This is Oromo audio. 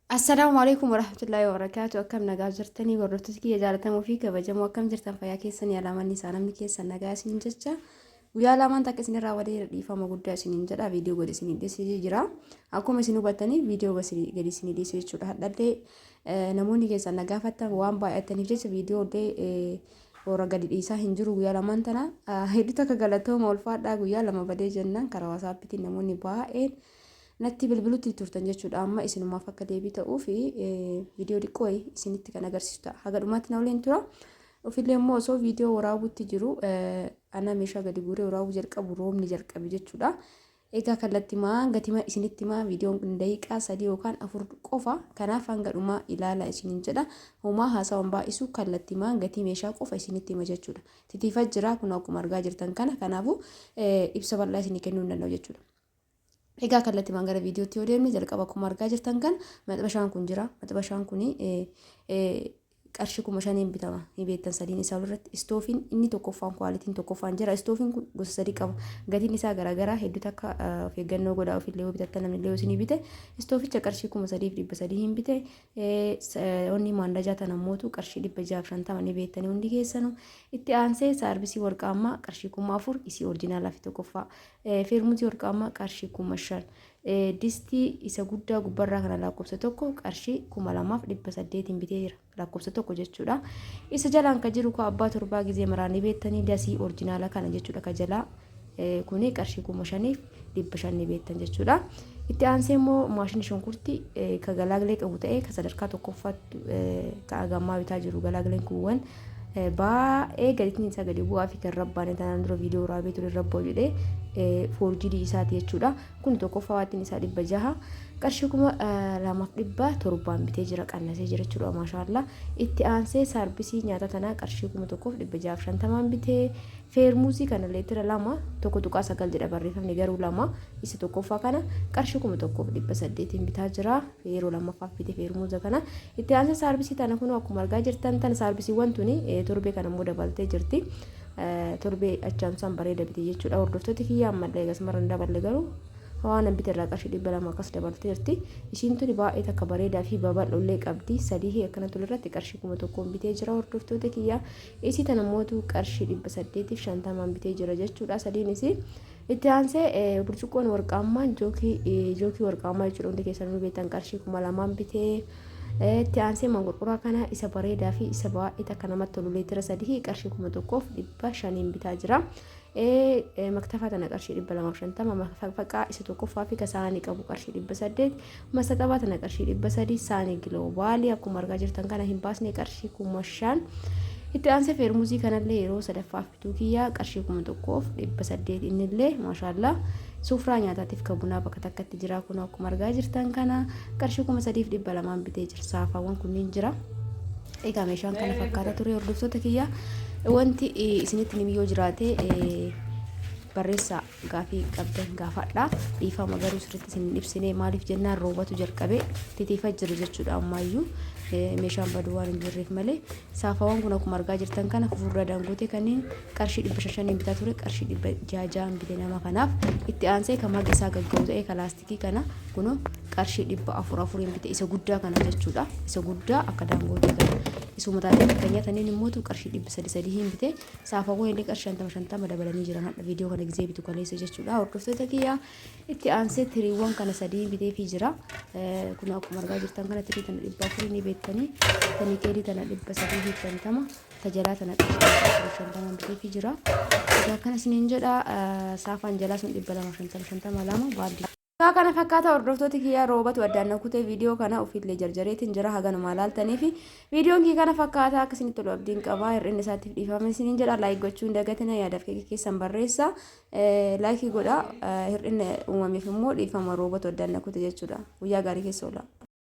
Assalaamu alaikum warahmatullaahi wabarakaatu. Akkam nagaa jirtanii hordoftoota kiyya jaallatamoo fi kabajamoo, akkam jirtan? Fayyaa keessanii? Alaamanni isaa namni keessan nagaa isiniin jecha. Guyyaa lamaan takka isinirraa wadeera, dhiifama guddaa isiniin jedha. Viidiyoo gadi isinii dhiisee jira. Akkuma isin hubattanii viidiyoo gadi isinii dhiisee jechuudha. Hadhallee namoonni keessan na gaafattan waan baay'ataniif jecha viidiyoo illee warra gadi dhiisaa hin jiru guyyaa lamaan tana. Hedduu takka galatooma, ulfaadhaa. Guyyaa 2 badee jennaan karaa WhatsAppiitiin namoonni baay'een natti bilbilutti turtan jechuudha. Amma isinumaaf akka deebii ta'uu fi viidiyoo xiqqoo isinitti kan agarsiisu ta'a. Haga dhumaatti na waliin tura. Ofillee immoo osoo viidiyoo waraabuutti jiru, ana meeshaa gadi guuree waraabuu jalqabu, roobni jalqabe jechuudha. Egaa kallattimaa gatima isinitti himaa. Viidiyoon kun daqiiqaa 3 yookaan 4 qofa. Kanaaf hanga dhumaa ilaala isiniin jedha. Homaa haasawaan baay'isu, kallattimaa gatii meeshaa qofa isinitti hima jechuudha. Titiifa jira kun akkuma argaa jirtan kana. Kanaafuu ibsa bal'aa isinii kennuu hin danda'u jechuudha. Egaa kallattimaan gara viidiyootti yoo deemne, jalqaba akkuma argaa jirtan kan maxbashaan kun jira. Maxbashaan kun qarshii 5,000n bitama. Ni beektan, sadiin isaa walirratti. Istoofiin inni tokkoffaan, qualityn tokkoffaan jira. Istoofiin kun gosa sadii qaba. Gatiin isaa garaagaraa. Hedduu takka of eeggannoo godhaa, ofillee yoo bitattan, namni illee yoo isinii bite. Istooficha qarshii 3,300 hin bite. Onni maandajaa tana mootu qarshii 650, ni beektanii hundi keessanuu. Itti aansee saarbisii warqaammaa qarshii 4,000, isii originalaa fi tokkoffaa. Feermuuzii warqaammaa qarshii 5,000. Distii isa guddaa gubbarraa kana lakkoofsa 1 qarshii 2,800n bitee jira. Lakkoofsa 1 jechuudha. Isa jalaan ka jiru ka abbaa torbaa gizee maraa ni beektanii, dasii originala kana jechuudha ka jalaa. Kuni qarshii 5,500, ni beektan jechuudha. Itti aansee immoo maashinii shunkurtii ka galaaglee qabu ta'ee ka sadarkaa tokkoffaatti ka agammaa bitaa jiru, galaagleen kuuwwan baay'ee gatiin isaa gadi bu'aa fi kan rabbaane tanaan dura viidiyoo waraabee ture rabboo jedhee foorjidii isaati jechuudha. Kun tokkoffaa waattiin isaa 600, qarshii 2,700n bitee jira, qannasee jira jechuudha, maashaallaa. Itti aansee saarbisii nyaata tanaa qarshii 1,650n bitee. Feermuuzii kana leetira 2, 1.9 jedha barreeffamni, garuu 2, isa tokkoffaa kana qarshii 1,800n bitaa jira. Yeroo lammaffaaf bite feermuuza kana. Itti aansee saarbisii tana kun akkuma argaa jirtan tana, saarbisiiwwan tuni torbee kana immoo dabaltee jirti. Torbee achaamsaan bareeda bite jechuudha. Hordoftoota kiyya, ammallee egas marra hin daballe, garuu waan bite irraa qarshii 200 akkas dabalteerti. Isiin tuni baay'ee takka bareedaa fi babal'oollee qabdi. Sadii akkana tolu irratti qarshii 1,000n bitee jira, hordoftoota kiyya. Isii tana mootu qarshii 850n bitee jira jechuudha. Sadiin isii. Itti aansee burcuqqoon warqaammaan jookii, jookii warqaammaa jechuudha, hundi keessan nu beektan, qarshii 2,000n bitee. Itti aansee manqurquraa kana isa bareedaa fi isa baay'ee takka namatti tolu leetira 3 qarshii 1,500n bitaa jira. Maktafaa tana qarshii 250, mafaqaa isa tokkoffaa fi ka saanii qabu qarshii 800, masaxabaa tana qarshii 300, saanii giloobaalii akkuma argaa jirtan kana hin baasne qarshii 5,000. Itti aansee feermuzii kanallee yeroo sadaffaaf bituu kiyyaa, qarshii 1,800 innillee, maashaallaa. Sufraa nyaataatiif kan bunaa bakka takkatti jira, kun akkuma argaa jirtan kana qarshii 3,200n bitee jira. Saafaawwan kunniin jira. Egaa meeshaan kana fakkaata ture, hordoftoota kiyya. Wanti isinitti himi yoo jiraate barreessaa, gaafii qabdan gaafadha. Dhiifama, garuu sirriitti isin hin ibsine. Maaliif jennaan roobatu jalqabe, titiifa jiru jechuudha ammaayyuu, meeshaan baduu waan hin jirreef malee. Saafaawwan kun akkuma argaa jirtan kana fufurdaa Daangootee kanneen qarshii 500n bitaa ture, qarshii 600n bite nama kanaaf. Itti aansee kan margi isaa gagga'u ta'e kan laastikii kana kunoo qarshii 400n bite, isa guddaa kana jechuudha. Isa guddaa akka Daangootee kana. Isuma taatee kan nyaataniin immootu qarshii 300 bite. Saafaawwan illee qarshii 50 50 dabalanii jiran hadha viidiyoo kana gizee bitu kaleessa jechuudha. Hordoftoota kiyyaa, itti aansee tiriiwwan kana sadii biteefii jira. Kun akkuma argaa jirtan kana tirii tana 400, ni beektanii. Tanikeelii tana 350, tajalaa tana qarshii 450 biteefii jira. Egaa akkana isiniin jedha, saafaan jalaa sun 250 50 lama baaldii. Egaa kana fakkaata, hordoftooti kiyyaa. Roobatu addaan na kutee, viidiyoo kana ofiillee jarjareetiin jira. Haganumaa laaltanii fi viidiyoon kii kana fakkaata. Akka isinitti tolu abdiin qaba. Hir'inni isaatiif dhiifama isiniin jedha. Like gochuu hin dagatina, yaadaaf keekee keessan barreessa, like godha. Hir'inni uumameef immoo dhiifama, roobatu addaan na kute jechuudha. Guyyaa gaarii keessa oola.